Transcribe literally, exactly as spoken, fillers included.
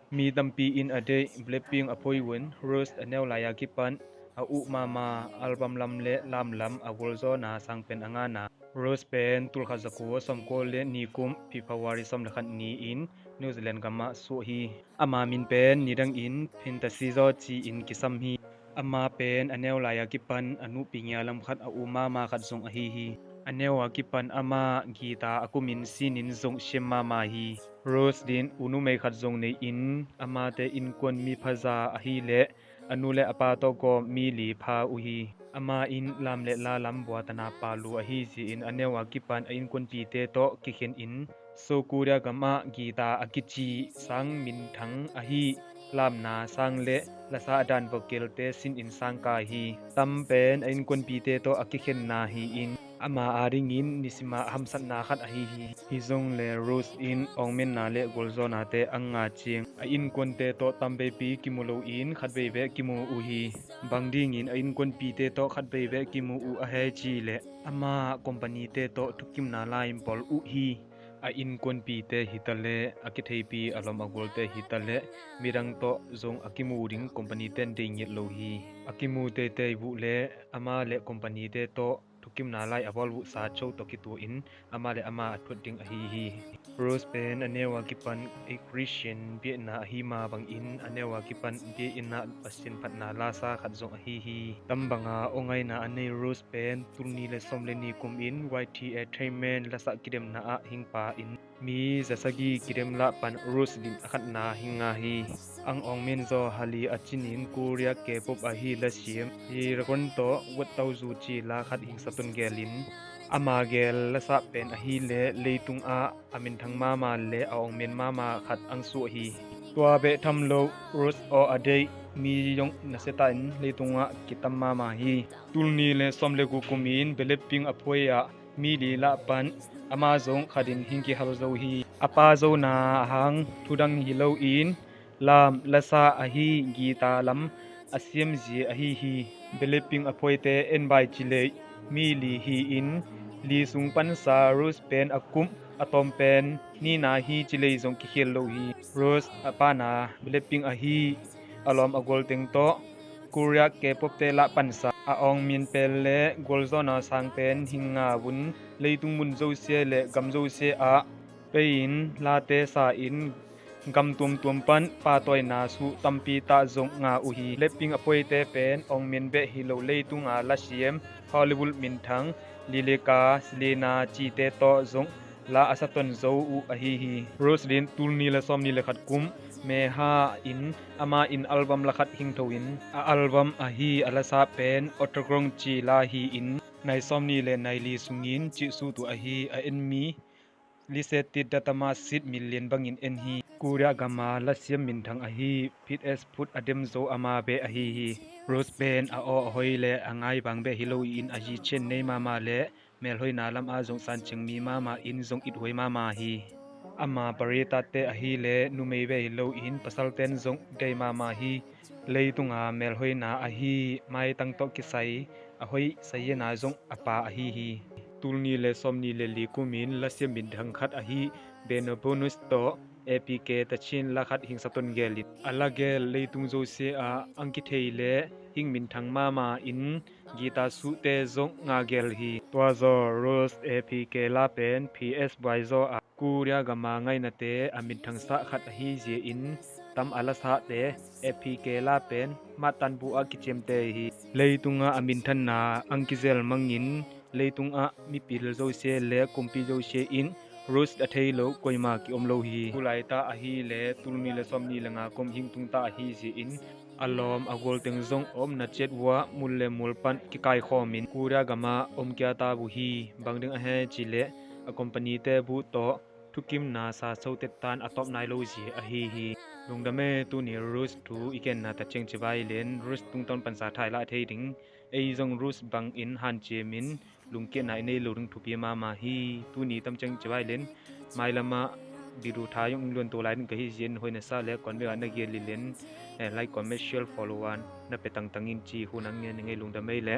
Mi tampi in a deih Blackpink a phoih un, Rose a neu lai a kipan a uh mahmah. Album lam le lam lam a gualzawhna sang pen a ngana. Rose pen tulkhat zakua sawmkua le nih kum February sawm le khat ni-in New Zealand gamah suah hi. Ama min pen nidangin Fantasy Zaw ci-in kisam hi. Ama pen a neu lai a kipan a nuhpi ngia lam khat a uh mahmah khat zong ahi hi. A neu a kipan ama guitar a kumin sinin zong siam mahmah hi. Rose din u numei khat zong nei-in amate innkuan mi phaza ahi leh a nu le a pa tawh gawm mi li pha uh hi. Ama in lam le la lam buatana palu ahi zia-in a neu a kipan a innkuanpite tawh kikhen in South Korea gamah guitar a kici sang minthang ahi lamna sang le lasa a dan vocal-te sinin sang kai hi. Tam pen a innkuanpite tawh a kikhenna hi-in ama adingin nisima a hamsatna khat ahi hi. Hi zong le Rose in awngmenna le gualzawhnate a nga ciang a innkuante tawh tamveipi kimu loin khatvei beh kimu uh hi. Bang dingin a innkuanpite tawh khatvei beh kimu uh a hei ci leh ama company-te tawh thukimna lai-in pawl uh hi. A innkuanpite hitaleh a kitheipi a lawm a gualte hitaleh midang tawh zong a kimu ding company-te in deih ngiat lo hi. A kimu teitei uh le ama le company-te tawh thukimna lai a bawl uh sa cho tawh kituahin ama le ama a thuat ding ahi hi. Rose pen a neu a kipan ei Christian biakna ahi mah bangin a neu a kipan biakinn ah Pasian phatna lasa khat zong ahi hi. Tam banga aw ngaina a nei Rose pen tulni le sawm le nih kumin Y T Entertainment lasa kidemna ah hingpa in mi zasagi kidem lah pan Rose din a khatna hinga hi. Ang awngmen zaw hali a cinin Korea K-pop ahi lasiam G-Dragon tawh What Tau Zu ci la khat hingsa ton gelin ama gel lasa pen ahi le leitung ah a minthang mahmah le a awngmen mahmah khat ang suah hi. Tua beh tham lo Rose aw a deih mi zong nasia tahin leitungah kitam mahmah hi. Tulni le sawm le guk kumin Blackpink a phuai ah mi li lah pan ama zong khatin hing kihal zo hi. A pa zona a hang thudang hi loin lam lasa ahi guitar lam a siamzia ahi hi. Blackpink a phuaite en bai ci lei mi li hi-in li sung pansa Rose pen a kum a tawm pen nina hi ci lei zong kikhial lo hi. Rose a pana Blackpink ahi a lawm a gual teng tawh Korea K-pop-te lah pansa a awngmen pen le gualzawhna sang pen hing nga un leitung mun zosia le gam zosia ah pei-in late sa-in gam tuamtuam pan pahtawina suh tampi tah zong nga uh hi. Blackpink a phuaite pen awngmen beh hi lo leitunga lasiam Hollywood minthang Lilika, Selena cite tawh zong la a saton zo uh ahi hi. Rose din tulni le sawmni le khat kum May ha in ama in album la khat hingtho in a album ahi a lasa pen Otogrong ci la hi-in nai sawmni le nai li sungin cihsut uh ahi. A en mi Lisette Datama sit million bangin en hi. Korea gama lasiam minthang ahi P S Put a dem zo ama beh ahi hi. Rose pen a aw a hoi le a ngai bang beh hi loin a zi cen nei mahmah le melhoina lamah zong sancing mi mahmah in zong ithuai mahmah hi. Ama paritate ahi le numei beh hi loin pasalten zong dei mahmah hi. Leitunga melhoina ahi maitang tawh kisai a hoih sayena zong a pa ahi hi. Tulni le sawmni le li kumin lasiam minthang khat ahi Beno Bonus tawh A P K tachin la khat hingsa ton gelin a la gel leitung zosia ah ang kithei le hing minthang mahmah in guitar suhte zong nga gel hi. Tua zaw Rose A P K la pen P S Y zaw ah Korea gama ngainate a minthang sah khat ahi zia-in tam a lasahte A P K la pen mattanbu ah kiciamte hi. Leitungah a minthanna ang kizel mangin leitungah mipil zosia le kumpi zosia in Rose a thei lo koima kiom lo hi. Tulaita ahi le tulni le sawmni le nga kum hingtungta ahi zia-in a lawm a gual teng zong a omna ciat uh ah mul le mul pan kikaikhawmin Korea gamah om kia ta uh hi. Bang ding a he ci le a company-te buh tawh thukimna sa sotet tan a tawp nai lo zia ahi hi. Lungdam e, tuni Rose thu i genna ta ciang ci vai len Rose tungtawn pansa thai lah thei ding ei zong Rose bangin hanciamin lungkiatna i nei lo ding thupi mahmah hi. Tuni tam ciang ci vai len mailamah bidu tha zong luan to lai ding ka hi zia-in hoina sa le kuan vei ah na gial li len like, comment, share, follow ah na pe tangtang in ci hun ang ngen ngei lungdam ei le.